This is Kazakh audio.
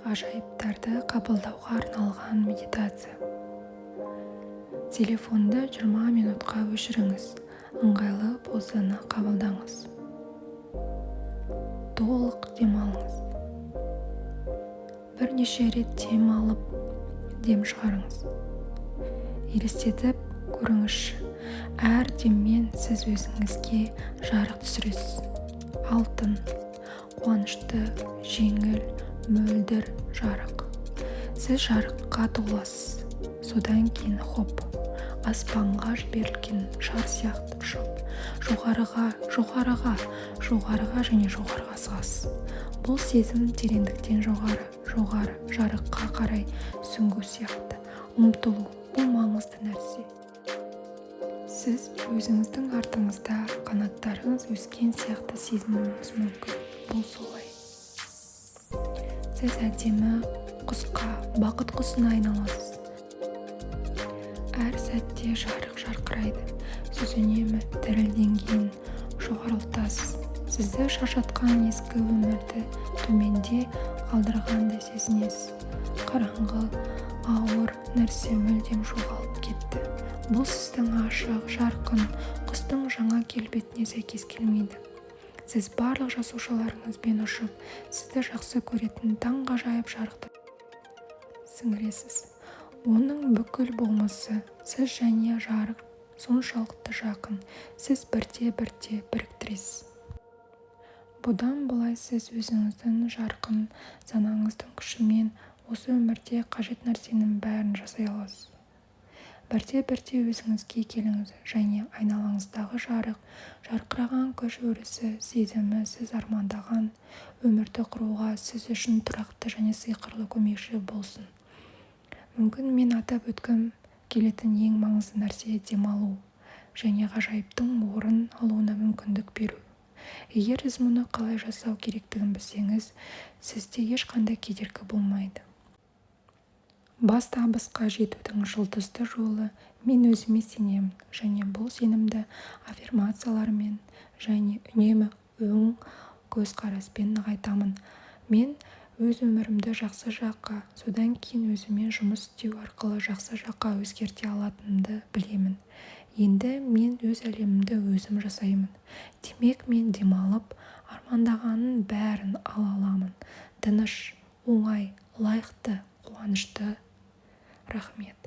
Ғажайыптарды қабылдауға арналған медитация. Телефонды 20 минутқа өшіріңіз, ыңғайлы позаны қабылдаңыз. Толық демалыңыз. Бірнеше рет дем алып, дем шығарыңыз. Елестетіп көріңізші, әр деммен сіз өзіңізге жарық түсіресіз. Алтын, қуанышты, жеңіл, мөлдір жарық. Сіз жарыққа толасыз. Содан кейін хоп, аспанға жіберілген шар сияқты ұшып, жоғарыға, жоғарыға, жоғарыға және жоғарыға асығасыз. Бұл сезім тереңдіктен жоғары, жоғары, жарыққа қарай сүңгу сияқты. Ұмтылу — бұл маңызды нәрсе. Сіз өзіңіздің артыңызда қанаттарыңыз өскен сияқты сезінуіңіз мүмкін. Бұл солай. Сіз әдемі құсқа, бақыт құсына айналасыз. Әр сәтте жарық жарқырайды. Сіз үнемі діріл деңгейін жоғарылатасыз. Сізді шаршатқан ескі өмірді төменде қалдырғандай сезінесіз. Қараңғы, ауыр нәрсе мүлдем жоғалып кетті. Бұл сіздің ашық, жарқын құстың жаңа келбетіне сәйкес келмейді. Сіз барлық жасушаларыңызбен ұшып, сізді жақсы көретін таңғажайып жарықты сіңіресіз. Оның бүкіл болмысы, сіз және жарық соншалықты жақын, сіз бірте-бірте біріктіресіз. Бұдан былай сіз өзіңіздің жарқын санаңыздың күшімен осы өмірде қажет нәрсенің бәрін жасай аласыз. Бірте-бірте өзіңізге келіңіз және айналаңыздағы жарық, жарқыраған күш өрісі сезімі сіз армандаған өмірді құруға сіз үшін тұрақты және сиқырлы көмекші болсын. Мүмкін, мен атап өткім келетін ең маңызды нәрсе — демалу және ғажайыптың орын алуына мүмкіндік беру. Егер сіз мұны қалай жасау керектігін білсеңіз, сізде ешқандай кедергі болмайды. Бас табысқа жетудің жұлдызды жолы: мен өзіме сенемін және бұл сенімді аффирмациялармен және үнемі оң көзқараспен нығайтамын. Мен өз өмірімді жақсы жаққа, содан кейін өзіммен жұмыс істеу арқылы жақсы жаққа өзгерте алатынымды білемін. Енді мен өз әлемімді өзім жасаймын. Демек, мен демалып, армандағанның бәрін ала аламын. Тыныш, оңай, лайықты, қуанышты. Рахмет.